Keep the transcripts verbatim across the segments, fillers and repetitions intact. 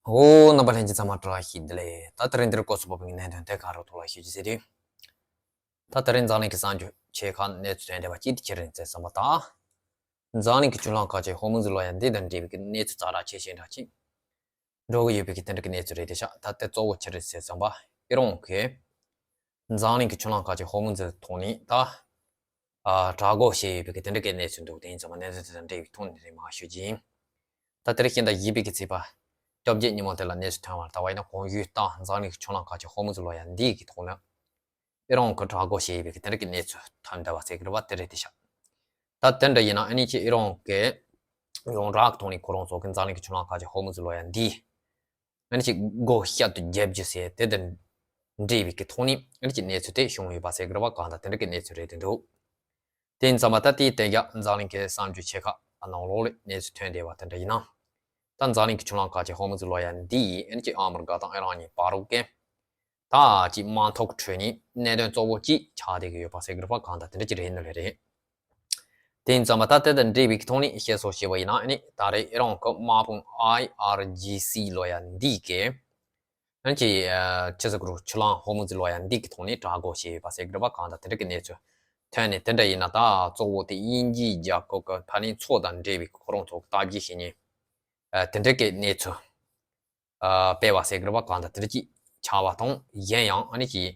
ཨོ། རྣམ་པ་ལྷན་རྒྱས་ཚང་མ་བཀྲ་ཤིས་བདེ་ལེགས། ད་དེ་རིང་འདིར་སྐོར་སུ་བབས་པའི་གནད་དོན་དེ་ག་རུ་ཐོག་ལ་ཞུ་རྒྱུ་ཟེར་དུས། ད་དེ་རིང་འཛམ་གླིང་གི་གསར་འགྱུར་ཆེ་ཁག་གནས་ཚུལ་ཐོན་བསྡད་པ་གཅིག་དེ་ཅི་རེད་ཟེར་བསམ་པ་དང་། འཛམ་གླིང་གི་ཆུ་གླང་ཁག་ཆེ་ཧོར་མུ་ཛི་ལོ་ཡ་འདི་དང་འབྲེལ་བའི་གནས་ཚུལ་ཙག་དྲག་ཆེ་ཤོས་འདྲ་ཅིག་འགྲོ་གི་ཡོད་པའི་གི་དེ་འདྲ་གི་གནས་ཚུལ་རེད་དེ་ཤག་ད་དེ་གཙོ་བོ་ཅི་རེད་ཟེར་བསམ་པ། ཨི་རན་གྱིས་འཛམ་གླིང་གི་ཆུ་གླང་ཁག་ཆེ་ཧོར་མུ་ཛི་ཐོག་ནས་ད། ཨ། དྲག་རྒོལ་བྱས་ཡོད་པའི་གི་དེ་འདྲ་གི་གནས་ཚུལ་འདུག་དེ་ཡིན་ཙང་མ་གནས་ཚུལ་དེ་དང་འབྲེལ་བའི་ཐོག་ནས་རེད་མ་ཞུ་རྒྱུ་ཡིན། ད་དེ་རིང་ཤིང་རྟ་བཞི་པའི་གི་ཚེས་པ་བཅོ་བརྒྱད་ཉིན་མོ་དེ་ལ་གནས་ཚུལ་ཐོན་པར་ལྟ་བ་ཡིན་ན། གོང་ཞུས་ལྟར་འཛམ་གླིང་གི་ཆུ་གླང་ཁག་ཆེ་ཧོར་མུ་ཛི་ལོ་ཡ་འདི་གི་ཐོག་ནས་ཨི་རན་གྱིས་དྲག་རྒོལ་བྱས་ཡོད་པའི་གི་དེ་འདྲ་གི་གནས་ཚུལ་ཐོན་བསྡད་པ་ཟེར་གི་རེད་པ། དེ་རེད་དེ་ཤག་ད་དེ་འདྲ་ཡིན་ན་ཨ་ནི་ཅིག་ཨི་རན་གྱིས་ཡོངས་གྲགས་ཀྱི་ཐོག་ནས་ཁོ་རང་ཚོ་གི་འཛམ་གླིང་གི་ཆུ་གླང་ཁག་ཆེ་ཧོར་མུ་ཛི་ལོ་ཡ་འདི་ཨ་ནི་ཅིག་སྒོ་བཤད་དུ་རྒྱབ་རྒྱུ་ཟེར་དེ་དང་འབྲེལ་བའི་གི་ཐོག་ནས་ཨ་ནི་ཅིག་གནས་ཚུལ་དེ་བྱུང་ཡོད་པ་ཟེར་གི་རེད་པ། གང་ལྟར་དེ་འདྲ་གི་གནས་ཚུལ་རེད་དེ་འདུག་དེ་ཡིན་ཙང་མ་ད་དེའི་དེ་རྒྱ་འཛམ་གླིང་གི་གསར་འགྱུར་ཆེ་ཁག་ནང་ལོགས་ལ་གནས་ཚུལ་ཐོན་བསྡད་པ་དེ་འདྲ་ཡིན་ན། ད་འཛམ་གླིང་གི་ཆུ་གླང་ཁག་ཆེ་ཧོར་མུ་ཛི་ལོ་ཡ་འདི་ཡིས་ཨ་ནི་ཅིག་ཨ་མི་རི་ཀ་དང་ཨི་རན་གཉིས་བར་རུ་གི་ད་ཅིག་དམག་འཐབ་ཁྲོད་ནས་གནད་དོན་གཙོ་བོ་གཅིག་ཆགས་བསྡད་ཀྱི་ཡོད་པ་ཟེར་གི་རེད་པ། གང་ལྟར་དེ་འདྲ་ཅིག་རེད་ནི་ལས་རེད། དེ་ཡིན་ཙང་མ་ད་དེ་དང་འབྲེལ་བའི་གི་ཐོག་ནས་བཤད་སྲོལ་བྱས་པ་ཡིན་ན་ཨ་ནི་ད་རེས་ཨི་རན་གྱི་དམག་དཔུང་ཨའི་ཨར་ཇི་སི་ལོ་ཡ་འདི་གི་ཨ་ནི་ཅིག་ཨ། ཅི་ཟེར་དགོས་རེད། ཆུ་གླང་ཧོར་མུ་ཛི་ལོ་ཡ་འདི་གི་ཐོག་ནས་དྲག་རྒོལ་བྱས་ཡོད་པ་ཟེར་གི་རེད་པ། གང་ལྟར་དེ་འདྲ་གི་གནས་ཚུལ་ཐོན་ནས་དེ་འདྲ་ཡིན་ན། ད་གཙོ་བོ་དེ་དབྱིན་ཇིའི་རྒྱལ་ཁབ་ཀྱི་ཕ་ནི་ཚོ་དང་འབྲེལ་བའི་ཁོ་རང་ཚོ་གི་ལྟ་བཤལ་བྱེད་མཁན་ཨ། དེ་འདྲ་གི་གནས་ཚུལ་ཨ། སྤེལ་བ་ཟེར་གི་རེད་པ། གང་ལྟར་དེ་འདྲ་ཅིག་ཆགས་པ་དང་། གཞན་ཡང་ཨ་ནི་ཅིག་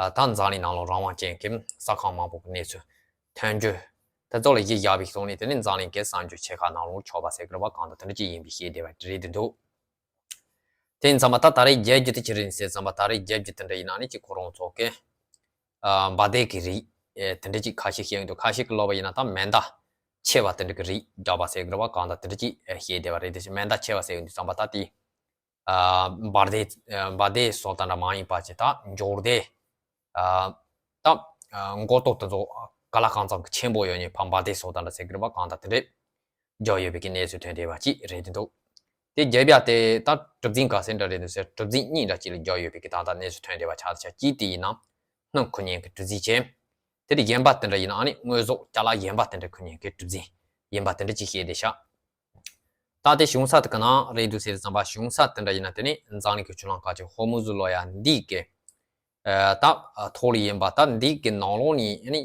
ཨ། ད་འཛམ་གླིང་ནང་ལ་རང་དབང་ཅན་གྱི་གསར་ཁང་མང་པོ་གི་གནས་ཚུལ་ཐོན་རྒྱུ་དེ་ཚོ་ལ་གཞི་བཞག་པའི་ཐོག་ནས་དེ་ནི་འཛམ་གླིང་གི་གསར་འགྱུར་ཆེ་ཁག་ནང་ལོགས་ཆགས་པ་ཟེར་གི་རེད་པ། གང་ལྟར་དེ་འདྲ་ཅིག་ཡིན་པའི་ཤེས་བསྡད་པ་རེད་དེ་འདུག་དེ་ཡིན་ཙང་མ་ད་ད་རེས་རྒྱལ་རྒྱུ་དེ་ཅི་རེད་ཟེར་ཙང་མ། ད་རེས་རྒྱལ་རྒྱུ་དེ་འདྲ་ཡིན་ན་ཨ་ནི་ཅིག་ཁོ་རང་ཚོ་གི་ཨ། འབར་མདེལ་གྱི་རིགས་ཨེ། དེ་འདྲ་ཅིག་ཁ་ཤས་བཤད་ཡོང་དུས། ཁ་ཤས་ཀྱིས་ལབ་པ་ཡིན་ན་ད་མེ་མདའ་ཆེ་བ་དེ་འདྲ་གི་རིགས་རྒྱག་པ་ཟེར་གི་རེད་པ། གང་ལྟར་དེ་འདྲ་ཅིག་ཨེ། བཤད་བསྡད་པ་རེད་དེ། མེ་མདའ་ཆེ་བ་ཟེར་ཡོང་དུས་ཙམ་པ་ད་དེ་ཨ། འབར་མདེལ་ཨ། འབར་མདེལ་སོགས་དང་འདྲ་མ་ཡིན་པ་ཅིག་ད་འབྱོར་མདེལ་ཨ། ད་ཨ། མགོ་ཏོག་དེ་ཚོ་ག་ལ་གང་འཚམ་གྱི་ཆེན་པོ་ཡོད་ནི་ཕར་འབར་མདེལ་སོགས་དང་འདྲ་ཟེར་གི་རེད་པ། གང་ལྟར་དེ་འདྲ་རྒྱག་ཡོད་པའི་གི་གནས་ཚུལ་ཐོན་བསྡད་པ་ཅིག་རེད་དེ་འདུག་དེ་རྒྱབ་ཡ་དེ་ད་གྲུ་གཟིངས་ག་ཚད་འདྲ་རེད་འདུག་ཟེར། གྲུ་གཟིངས་གཉིས་འདྲ་ཅིག་ལ་རྒྱག་ཡོད་པའི་གི་ད་ལྟ་གནས་ཚུལ་ཐོན་བསྡད་པ་ཆགས་བསྡད་ཤག་གཅིག་དེ་ཡིན་ན་སྣུམ་འཁོར་མཁན་གྱི་གྲུ་གཟིངས་བྱས། དེ་དེ་གཞན་པ་དེ་འདྲ་ཡིན་ན་ཨ་ནི་དངོས་ཟོག་ཅ་ལག་གཞན་པ་དེ་འདྲ་འཁོར་མཁན་གྱི་གྲུ་གཟིངས་ཡིན་པ་དེ་འདྲ་ཅིག་བཤད་བསྡད་ཤག་ད་དེ་གཞུང་ས་དེ་ག་ནས་རེད་འདུག་ཟེར་ཙམ་པ། གཞུང་ས་དེ་འདྲ་ཡིན་ན་དེ་ནི་འཛམ་གླིང་གི་ཆུ་གླང་ཁག་ཆེ་ཧོར་མུ་ཛི་ལོ་ཡ་འདི་གི་ཨ། ད་ཐོག་ལ་ཡིན་པ། ད་འདི་གི་ནང་ལོགས་ནས་ཨ་ནི་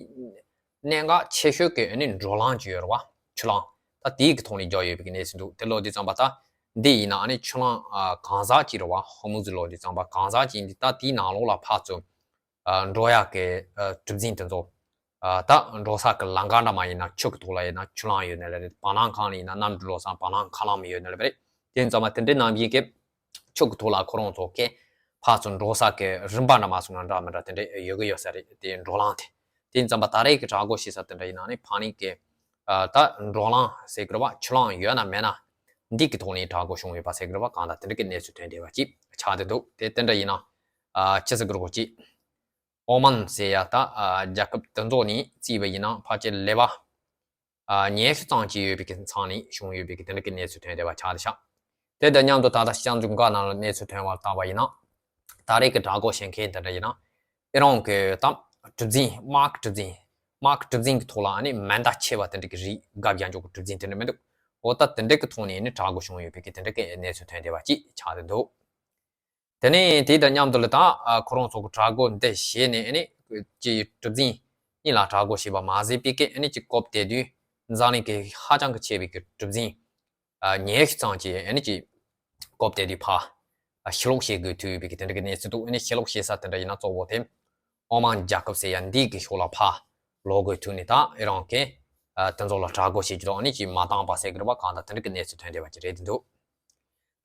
གནད་འགག་ཆེ་ཤོས་ཀྱི་ཨ་ནི་འགྲོ་ལམ་ཅིག་ཡོད་རེད་པ། ཆུ་གླང་ད་དེའི་གི་ཐོག་ནས་རྒྱག་ཡོད་པའི་གི་གནས་ཚུལ་འདུག་དེ་ལབ་དུས་ཙམ་པ་ད་འདི་ཡིན་ན་ཨ་ནི་ཆུ་གླང་ཨ། གང་ཟག་ཅིག་རེད་པ། ཧོར་མུ་ཛི་ལབ་དུས་ཙམ་པ་གང་ཟག་ཅིག་ཡིན་དུས། ད་དེའི་ནང་ལོགས་ལ་ཕར་ཚུར་ཨ། འགྲོ་ཡག་གི་ཨ། གྲུ་གཟིངས་དེ་ཚོ་ཨ། ད་འགྲོ་ས་གི་ལམ་ཁ་འདྲ་མ་ཡིན་ན་ཆུ་གི་ཐོག་ལ་ཡིན་ན་ཆུ་གླང་ཡོད་ནི་ལ་རེད། བར་སྣང་ཁང་ལ་ཡིན་ན་གནམ་གྲུ་འགྲོ་ས་བར་སྣང་ཁ་ལམ་ཡོད་ནི་ལ་རེད། དེ་ཡིན་ཙང་མ་དེ་འདྲའི་ནང་བཞིན་གྱི་ཆུ་གི་ཐོག་ལ་ཁོ་རང་ཚོ་གི་ཕར་ཚུར་འགྲོ་ས་གི་རིམ་པ་འདྲ་མ་སོང་ན་འདྲ་མི་འདྲ་དེ་འདྲ་ཡོད་གི་ཡོད་ས་རེད། དེ་འགྲོ་ལམ་དེ། དེ་ཡིན་ཙང་མ་ད་རེས་ཀྱི་དྲག་རྒོལ་བྱེད་ས་དེ་འདྲ་ཡིན་ན་ནི་ཕ་ནི་གི་ཨ། ད་འགྲོ་ལམ་ཟེར་གི་རེད་པ། ཆུ་གླང་ཡོད་ན་མེད་ན་འདི་གི་ཐོག་ནས་དྲག་རྒོལ་བྱུང་ཡོད་པ་ཟེར་གི་རེད་པ། གང་ལྟར་དེ་འདྲ་གི་གནས་ཚུལ་ཐོན་བསྡད་པ་ཅིག་ཆགས་བསྡད་འདུག་དེ་དེ་འདྲ་ཡིན་ན་ཨ། ཅི་ཟེར་གི་རེད་གོ་ཅིག་ཨོ་མན་ཟེར་ཡ་ད་ཨ། རྒྱལ་ཁབ་དེ་ཚོ་ནས་བརྩིས་པ་ཡིན་ན་ཕལ་ཆེར་ལེ་བ་ཨ། ཉི་ཤུ་ཙམ་ཅིག་ཡོད་པའི་གི་མཚམས་ནས་བྱུང་ཡོད་པའི་གི་དེ་འདྲ་གི་གནས་ཚུལ་ཐོན་བསྡད་པ་ཆགས་བསྡད་ཤག་དེ་དང་མཉམ་དུ་ད་ལྟ་གསར་འགྱུར་འགའ་ནང་ལ་གནས་ཚུལ་ཐོན་པར་བལྟས་པ་ཡིན་ན། ད་རེས་ཀྱི་དྲག་རྒོལ་བྱེད་མཁན་དེ་འདྲ་ཡིན་ན་ཨི་རན་གྱི་ད་གྲུ་གཟིངས། དམག་གི་གྲུ་གཟིངས། དམག་གི་གྲུ་གཟིངས་ཀྱི་ཐོག་ལ་ཨ་ནི་མེ་མདའ་ཆེ་བ་དེ་འདྲ་གི་རིགས་བརྒྱབ་ཡག་གི་གྲུ་གཟིངས་དེ་འདྲ་མི་འདུག་འོ་ད་དེ་འདྲ་གི་ཐོག་ནས་ཨ་ནི་དྲག་རྒོལ་བྱུང་ཡོད་པའི་གི་དེ་འདྲ་གི་གནས་ཚུལ་ཐོན་བསྡད་པ་ཅིག་ཆགས་བསྡད་འདུག་དེ་ནས་དེ་དང་མཉམ་དུ་ལ་ད་ཨ། ཁོ་རང་ཚོ་གི་དྲག་རྒོལ་འདི་བྱས་ནས་ཨ་ནི་ཅིག་གྲུ་གཟིངས་གཉིས་ལ་དྲག་རྒོལ་བྱས་པ་མ་ཟད་པའི་གི་ཨ་ནི་ཅིག་སྐབས་དེ་དུས་འཛམ་གླིང་གི་ཧ་ཅང་གི་ཆེ་བའི་གི་གྲུ་གཟིངས་ཨ། ཉི་ཤུ་ཙམ་ཅིག་ཨ་ནི་ཅིག་སྐབས་དེ་དུས་ཕར་ཨ། ཕྱིར་ལོག་བྱེད་དགོས་ཐུག་ཡོད་པའི་གི་དེ་འདྲ་གི་གནས་ཚུལ་འདུག་ཨ་ནི་ཕྱིར་ལོག་བྱེད་ས་དེ་འདྲ་ཡིན་ན་གཙོ་བོ་དེ་ཨོ་མན་རྒྱལ་ཁབ་ཟེར་ཡ་འདི་གི་ཕྱོགས་ལ་ཕར་ལོག་དགོས་ཐུག་ནས་ད་ཨི་རན་གྱི་ཨ། དེ་ཚོ་ལ་དྲག་རྒོལ་བྱེད་རྒྱུ་དང་ཨ་ནི་ཅིག་མ་བཏང་པ་ཟེར་གི་རེད་པ། གང་ལྟར་དེ་འདྲ་གི་གནས་ཚུལ་ཐོན་བསྡད་པ་ཅིག་རེད་འདུག་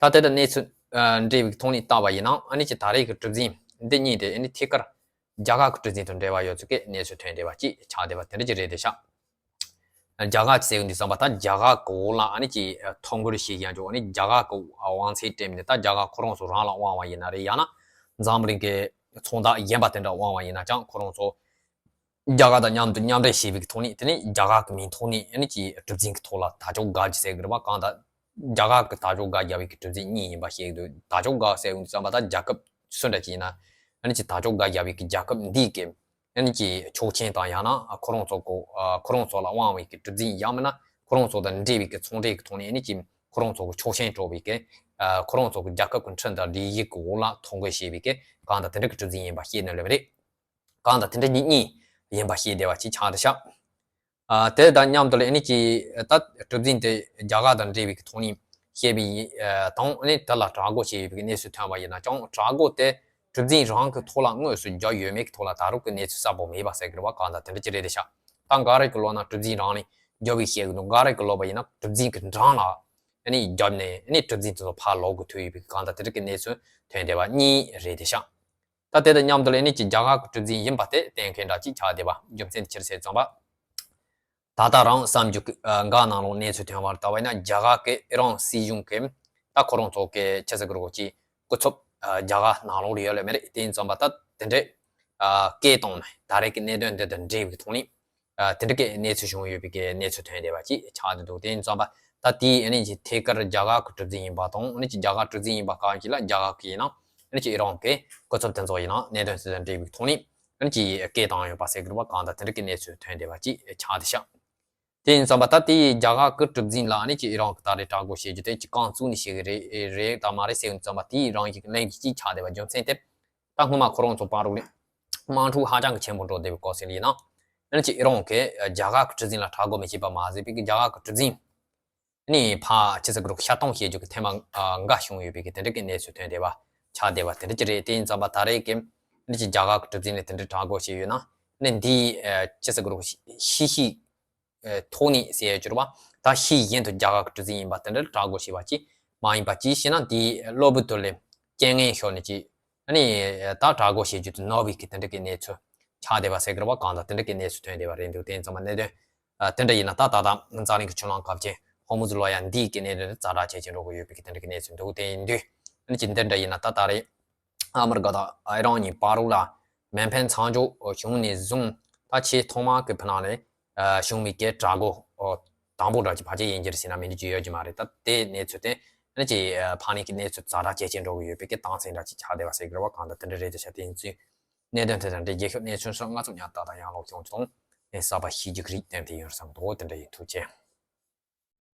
ད་དེ་དང་གནས་ཚུལ་ཨ། འབྲེལ་བའི་ཐོག་ནས་བལྟས་པ་ཡིན་ན་ཨ་ནི་ཅིག་ད་རེས་ཀྱི་གྲུ་གཟིངས་འདི་གཉིས་དེ་ཨ་ནི་ཐད་ཀར་རྒྱ་གར་གྱི་གྲུ་གཟིངས་དང་འབྲེལ་བ་ཡོད་ཚུལ་གྱི་གནས་ཚུལ་ཐོན་བསྡད་པ་ཅིག་ཆགས་བསྡད་པ་དེ་འདྲ་ཅིག་རེད་དེ་ཤག་རྒྱ་གར་ཟེར་ཡོང་དུས་ཙམ་པ་ད་རྒྱ་གར་གྱི་འོག་ལ་ཨ་ནི་ཅིག་ཐོ་འགོད་བྱེད་ཡག་འཇོག་ཨ་ནི་རྒྱ་གར་གྱི་དབང་ཚད་སྤྲད་ནས་ད་རྒྱ་གར་ཁོ་རང་ཚོ་རང་ལ་དབང་བ་ཡིན་ན་རེད། ཡང་ན་འཛམ་གླིང་གི་ཚོང་རྟགས་གཞན་པ་དེ་འདྲ་དབང་བ་ཡིན་ན་ཀྱང་ཁོ་རང་ཚོ་རྒྱ་གར་དང་མཉམ་དུ་མཉམ་འབྲེལ་བྱས་པའི་ཐོག་ནས་དེ་ནས་རྒྱ་གར་གྱི་མིང་ཐོག་ནས་ཨ་ནི་ཅིག་གྲུ་གཟིངས་ཀྱི་ཐོག་ལ་དར་ལྕོག་བཀལ་རྒྱུ་ཟེར་གི་རེད་པ། གང་ལྟར་རྒྱ་གར་གྱི་དར་ལྕོག་བཀལ་བཞག་པའི་གི་གྲུ་གཟིངས་གཉིས་ཡིན་པ་ཤེས་ཀྱི་འདུག་དར་ལྕོག་བཀལ་ཟེར་ཡོང་དུས་ཙམ་པ་ད་རྒྱལ་ཁབ་སུ་འདྲ་ཅིག་ཡིན་ན་ཨ་ནི་ཅིག་དར་ལྕོག་བཀལ་བཞག་པའི་གི་རྒྱལ་ཁབ་འདིའི་གི་ཨ་ནི་ཅིག་ཆོག་མཆན་དང་ཡང་ན་ཁོ་རང་ཚོ་གི་ཨ། ཁོ་རང་ཚོ་ལ་དབང་བའི་གི་གྲུ་གཟིངས་ཡང་མིན་ན་ཁོ་རང་ཚོ་དང་འབྲེལ་བའི་གི་ཚོང་འབྲེལ་གི་ཐོག་ནས་ཨ་ནི་ཅིག་ཁོ་རང་ཚོ་གི་ཆོག་མཆན་སྤྲོད་པའི་གི་ ཁོ་རང་ཚོ་གི་རྒྱལ་ཁབ་ཀྱི་འཕྲིན་དང་སྒྲིག་གཞི་གི་འོག་ལ་ཐོ་འགོད་བྱས་པའི་གི་གང་ལྟར་དེ་འདྲ་གི་གྲུ་གཟིངས་ཡིན་པ་ཤེས་ནི་ལོས་རེད། གང་ལྟར་དེ་འདྲ་ཉིད་གཉིས་ཡིན་པ་ཤེས་བདེ་བ་ཅིག་ཆགས་འདུག་ཤག་ཨ་དེ་དང་མཉམ་དུ་ལ་ཨ་ནི་ཅི་ད་གྲུ་གཟིངས་དེ་རྒྱ་གར་དང་འབྲེལ་བའི་གི་ཐོག་ནས་བཤད་པའི་ཡི་ཨ་དང་ཨ་ནི་དེ་ལ་དྲག་རྒོལ་བྱས་ཡོད་པའི་གི་གནས་ཚུལ་ཐོན་པ་ཡིན་ན་ཀྱང་དྲག་རྒོལ་དེ་གྲུ་གཟིངས་རང་གི་ཐོག་ལ་དངོས་སུ་བརྒྱབ་ཡོད་མེད་ཀྱི་ཐོག་ལ་ད་རུང་གི་གནས་ཚུལ་གསལ་པོ་མེད་པ་ཟེར་གི་རེད་བ། གང་ལྟར་དེ་འདྲ་ཅིག་རེད་དེ་ཤག་ད་འགའ་རེ་གི་ལོག་ན་གྲུ་གཟིངས་རང་ནས་བརྒྱབ་པའི་བཤད་གི་འདུག་འགའ་རེ་གི་ལོག་པ་ཡིན་ན་གྲུ་གཟིངས་གི་འགྲམ་ལ་ཨ་ནི་བརྒྱབ་ནས་ཨ་ནི་གྲུ་གཟིངས་དེ་ཚོ་ཕར་ལོག་དགོས་ཐུག་ཡོད་པའི་གང་ལྟར་དེ་འདྲ་གི་གནས་ཚུལ་ཐོན་བསྡད་པ་གཉིས་རེད་དེ་ཤག་ད་དེ་དང་མཉམ་དུ་ལ་ཨ་ནི་ཅི་རྒྱ་གར་གི་གྲུ་གཟིངས་ཡིན་པ་དེ་གཏན་འཁེལ་འདྲ་ཅིག་ཆགས་བསྡད་པ། རྒྱུ་མཚན་དེ་ཅི་རེད་ཟེར་ཙམ་པ། ད་ལྟ་རང་གསར་འགྱུར་གི་ཨ་འགའ་ནང་ལོགས་གནས་ཚུལ་ཐོན་པར་ལྟ་བ་ཡིན་ན་རྒྱ་གར་གི་ཨི་རན་སྲིད་གཞུང་གི་ད་ཁོ་རང་ཚོ་གི་ཆི་ཟེར་གི་རེད་གོ་ཅི་སྐུ་ཚབ་ཨ་རྒྱ་གར་ནང་ལོགས་ལ་ཡོད་ལེ་མེད་རེད། དེ་ཡིན་ཙམ་པ་ད་དེ་འདྲའི་ཨ་སྐད་བཏང་ནས་ད་རེས་ཀྱི་གནད་དོན་འདི་དང་འབྲེལ་བའི་ཐོག་ནས་ཨ་དེ་འདྲ་གི་གནས་ཚུལ་བྱུང་ཡོད་པའི་གི་གནས་ཚུལ་ཐོན་བསྡད་པ་ཅིག་ཆགས་བསྡད་འདུག་དེ་ཡིན་ཙམ་པ་ད་དེའི་ཨ་ནི་ཅི་ཐད་ཀར་རྒྱ་གར་གི་གྲུ་གཟིངས་ཡིན་པ་དང་ཨ་ནི་ཅི་རྒྱ་གར་གྲུ་གཟིངས་ཡིན་པ་གང་ཞིག་ལ་རྒྱ་གར་གི་ཡིན་ན་ཨ་ནི་ཅི་ཨི་རན་གི་སྐུ་ཚབ་དེ་ཚོ་ཡིན་ན་གནད་དོན་དེ་དང་འབྲེལ་བའི་ཐོག་ནས་ཨ་ནི་ཅི་སྐད་བཏང་ཡོད་པ་ཟེར་གི་རེད་བ། གང་ལྟར་དེ་འདྲ་གི་གནས་ཚུལ་ཐོན་བསྡད་པ་ཅིག་ཆགས་བསྡད་ཤག་དེ་ཡིན་ཙམ་པ་ད་དེ་ཡི་རྒྱ་གར་གི་གྲུ་གཟིངས་ལ་ཨ་ནི་ཅི་ཨི་རན་གི་ད་རེས་དྲག་རྒོལ་བྱེད་རྒྱུ་དེ་ཅི་རྐང་བཙུགས་ནས་བྱེད་གི་རེད་རེད་དང་མ་རེད་ཟེར་ཡོང་ཙམ་པ་དེ་ཡི་རང་བཞིན་གྱི་གླེང་གཞི་ཅིག་ཆགས་བསྡད་པ། རྒྱུ་མཚན་དེ་ད་སྔོན་མ་ཁོ་རང་ཚོ་བར་རུ་ལ་དམག་འཁྲུག་ཧ་ཅང་གི་ཆེན་པོ་འགྲོ་བསྡད་པའི་སྐབས་སུ་ཡིན་ན་ཨ་ནི་ཅི་ཨི་རན་གི་རྒྱ་གར་གི་གྲུ་གཟིངས་ལ་དྲག་རྒོལ་མི་བྱེད་པ་མ་ཟད་པའི་གི་རྒྱ་གར་གི་གྲུ་གཟིངས་ནི་ཕར་ཆི་ཟེར་གི་རེད་གོ་བཤད་གཏོང་བྱེད་རྒྱུ་གི་ཐེངས་མ་ཨ་འགའ་བྱུང་ཡོད་པའི་གི་དེ་འདྲ་གི་གནས་ཚུལ་ཐོན་བསྡད་པ་ཆགས་བསྡད་པ་དེ་འདྲ་ཅིག་རེད། དེ་ཡིན་ཙམ་པ་ད་རེས་ཀྱི་ནི་ཅི་རྒྱ་གར་གི་གྲུ་གཟིངས་ནས་དེ་འདྲ་དྲག་རྒོལ་བྱས་ཡོད་ན་ནི་འདིའི་ཨ་ཆི་ཟེར་གི་རེད་གོ་ཤེས་ཤིག་ཨ་ཐོག་ནས་ཟེར་ཡོད་རྒྱུ་རེད་བ། ད་ཤེས་ཡིན་དུ་རྒྱ་གར་གྱི་གྲུ་གཟིངས་ཡིན་པ་དེ་འདྲར་དྲག་རྒོལ་བྱས་པ་ཅིག་མ་ཡིན་པ་ཅིག་ཤེས་ན་དེའི་གློ་བུར་དུ་ལས་རྐྱེན་ངན་ཤོར་ནས་ཅིག་ཨ་ནི་ད་དྲག་རྒོལ་བྱེད་རྒྱུ་དེ་ནོར་བའི་གི་དེ་འདྲ་གི་གནས་ཚུལ་ཆགས་བསྡད་པ་ཟེར་གི་རེད་བ། གང་ལྟར་དེ་འདྲ་གི་གནས་ཚུལ་ཐོན་བསྡད་པ་རེད་འདུག་དེ་ཡིན་ཙམ་པ་གནད་དོན་ཨ་དེ་འདྲ་ཡིན་ན་ད་ད་ལྟ་རྩ་གླིང་གི་ཆུ་གླང་ཁ་བྱེ་ཧོར་མུ་ཛི་ལོ་ཡ་འདིའི་གི་གནད་དོན་དེ་ཛ་དྲག་ཇེ་ཆེར་འགྲོ་གི་ཡོད་པའི་གི་དེ་འདྲ་གི་གནས་ཚུལ་འདུག་དེ་ཡིན་དུས་ཨ་ནི་ཅི་འདི་འདྲ་ཡིན་ན་ད་ད་རེས། ཨ་མི་རི་ཀ་དང་ཨི་རན་གཉིས་བར་ལ་མེ་འཕེན་མཚམས་འཇོག་བྱུང་ནས་བཟུང་ད་ཆེས་ཐོག་མ་གི་ཕི་ནང་ནས་བྱུང་བའི་གི་དྲག་རྒོལ་དང་པོ་འདྲ་ཅིག་ཕལ་ཆེར་ཡིན་རྒྱུ་རེད་ཟེར་ན་མི་འགྲིག་རྒྱུ་ཡོད་ཀྱི་མ་རེད། ད་དེ་གནས་ཚུལ་དེ་ཨ་ནི་ཅིག་ཕ་ནས་ཀྱི་གནས་ཚུལ་ཛ་དྲག་ཇེ་ཆེར་འགྲོ་གི་ཡོད་པའི་གི་རྟགས་མཚན་འདྲ་ཅིག་ཆགས་བསྡད་པ་ཟེར་གི་རེད་བ། གང་ལྟར་དེ་འདྲ་རེད་དེ་ཤ་དེ་ཡིན་ཚུལ་གནད་དོན་དེ་དང་འབྲེལ་རྒྱལ་ཤོག་གནས་ཚུལ་སོགས་ང་ཚོ་ཉར་ལྟ་དང་ཡང་ལོག་ཁྱོང་ཚོང་ནས་གསར་པ་ཤེས་རྒྱུ་གི་རིགས་བསྟན་དེ་ཡོད་བསམ་འདུག་དེ་འདྲ་ཡིན། ཐུགས་རྗེ་ཆེ།